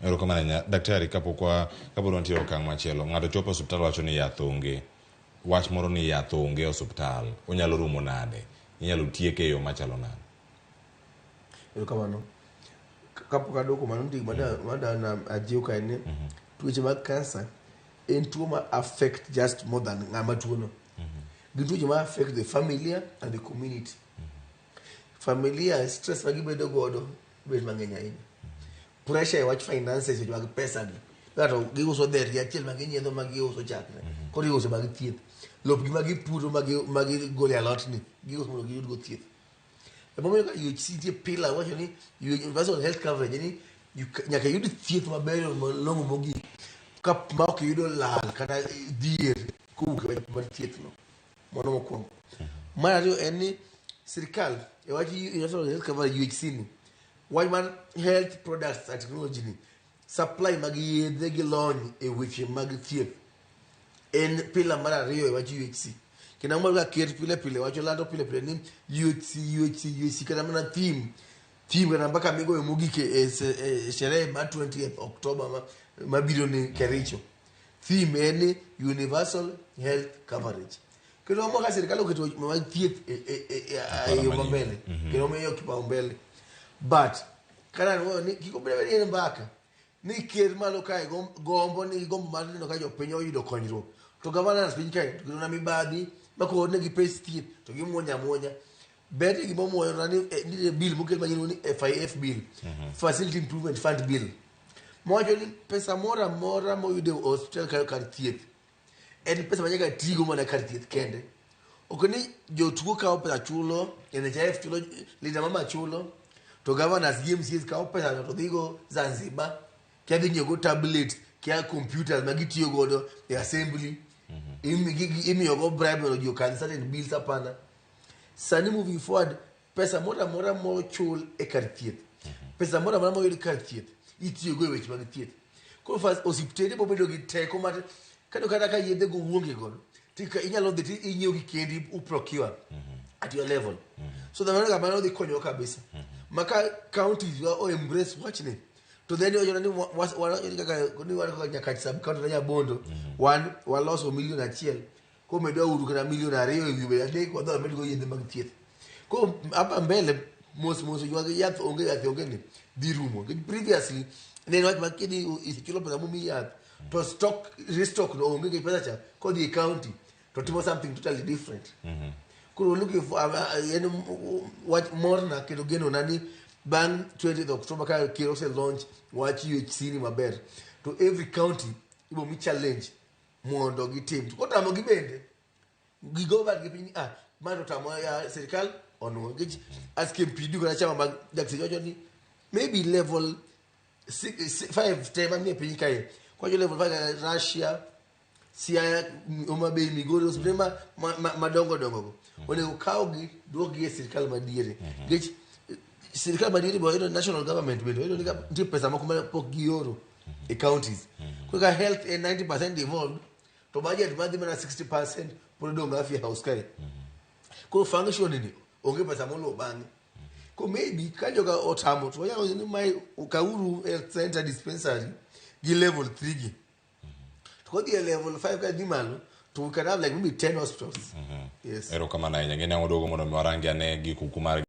Erokamano ahinya. Daktari, kapok wa kapod wantie e okang' machielo, ng'ato chopo e osiptal wacho ni yath onge. Wach moro ni yath onge e osiptal, onyalo rumo nade? Inyalo tieke e yo machalo nade? Erokamano. Kapok adwoko mano, nitie gima da ajiw kae ni tuoche mag kansa en tuo ma affect just more than ng'ama tuo no. Gin tuoche ma affect the familia and the community. Familia stress ma gibedo godo bet mang'eny ahinya. Pressure e wach finances, weche mag pesa gi. Ng'ato giuso dher gi achiel ma ginyiedho ma giuso chakre. Koro iuso mag thieth. Lopgi ma gipuro ma gigolo e alot ni giuso mondo giyud go thieth. Emomiyo ka UHC nitie pillar wacho ni universal health coverage ni nyaka iyud thieth maber malong'o mogik ka ma ok iyudo lal kata dhier kowuok e wach mar thieth no. Mano mokwongo. Mar ariyo en ni sirkal e wach universal health coverage UHC ni wach mar health products and technology ni supply mag yedhe gi lony e weche mag thieth en pillar mar ariyo e wach UHC. Kendo amor ka ker pile pile wacho lando pile pile ni UHC UHC UHC kata mana theme kata mbaka migoyo mogik e sherehe mar 20th October mabiro ni Kericho. Theme en ni universal health coverage. Kendo amor ka sirkal oketo weche mag thieth e yo mambele kendo omiyo kipaumbele. But kata ni kik obed ni en mbaka ni ker malo kae gombo ni gombo mar neno ka jopiny oyudo konyruok to governance piny kae to na mibadhi ma koro negi pes thieth to gimuonyo amuonya. Ber ni gima omuoyo na ni nitie bill mokel manyien ni FIF bill, Facility Improvement Fund bill, mowacho ni pesa moro amora moyud e hospital kar thieth en pesa ma nyaka tigo mana kar thieth kende. Ok ni jotuo kawo pesa chulo NHIF, chulo Linda Mama, chulo to governors gi MCAs kawo pesa to dhigo Zanzibar kia dhi nyiewo tablets kia computers ma gitiyo godo e assembly. Imiyogo bribe mondo ji okan certain bills. Hapana. Sani moving forward, pesa moro amora mochul e kar thieth, pesa moro amora moyud kar thieth itiyogo e weche mag thieth. Koro osiptende bobedo gi teko mar kendo kata ka yedhe go wuonge godo to inyalo dhi to inyiewo gi kendi, u procure at your level. So mano kamano dhi konyowa kabisa ma ka counties wa o embrace wachni to then iwacho ni kaka ni wan kaka Nyakach sub county na Nyabondo wan waloso 1 million komedwa uru kata 2 million e wi 3 wadhi wamed go yedhe mag thieth. Koro hapa mbele mos mos ywag yath onge, yath onge ni dhi rumo. Nikech previously ne en wach ma kidhi ichulo pesa momiyi yath to stock restock no onge nikech pesa cha kodhi e county to timo something totally different. Koro we're looking for en wach morna kendo genona ni bang' 20th October ka ker ose launch wach UHC ni maber to every county ibo mi challenge mondo gitim. To kotamogi bende gigo badgi piny ni ah ma to tamo ya sirikal onuo nikech as KMPDU kata chama mag dakteche wacho ni maybe level 5 te manie piny kae kwacho level 5 kaka Russia, Siaya, Homa Bay, Migori, osiptende madongo dongo go onego kawgi duokgi e sirikal madiere nikech sirikal madiere bo wayudo national government bende wayudo ni ka nitie pesa moko ma pok gioro e counties. Koro ka health en 90% devolved to budget madhi mana 60% pod odong' afya house kae. Koro function ni onge pesa moluwo bang'e. Ko maybe ka joga otamo to wanyalo wacho ni mae kauru health center, dispensary gi level 3 gi to kodhi e level 5 ka dhi malo to we can have like maybe 10 hospitals. Yes. Erokamano ahinya. Gin ang'o duogo mondo mi warangi ane giko mar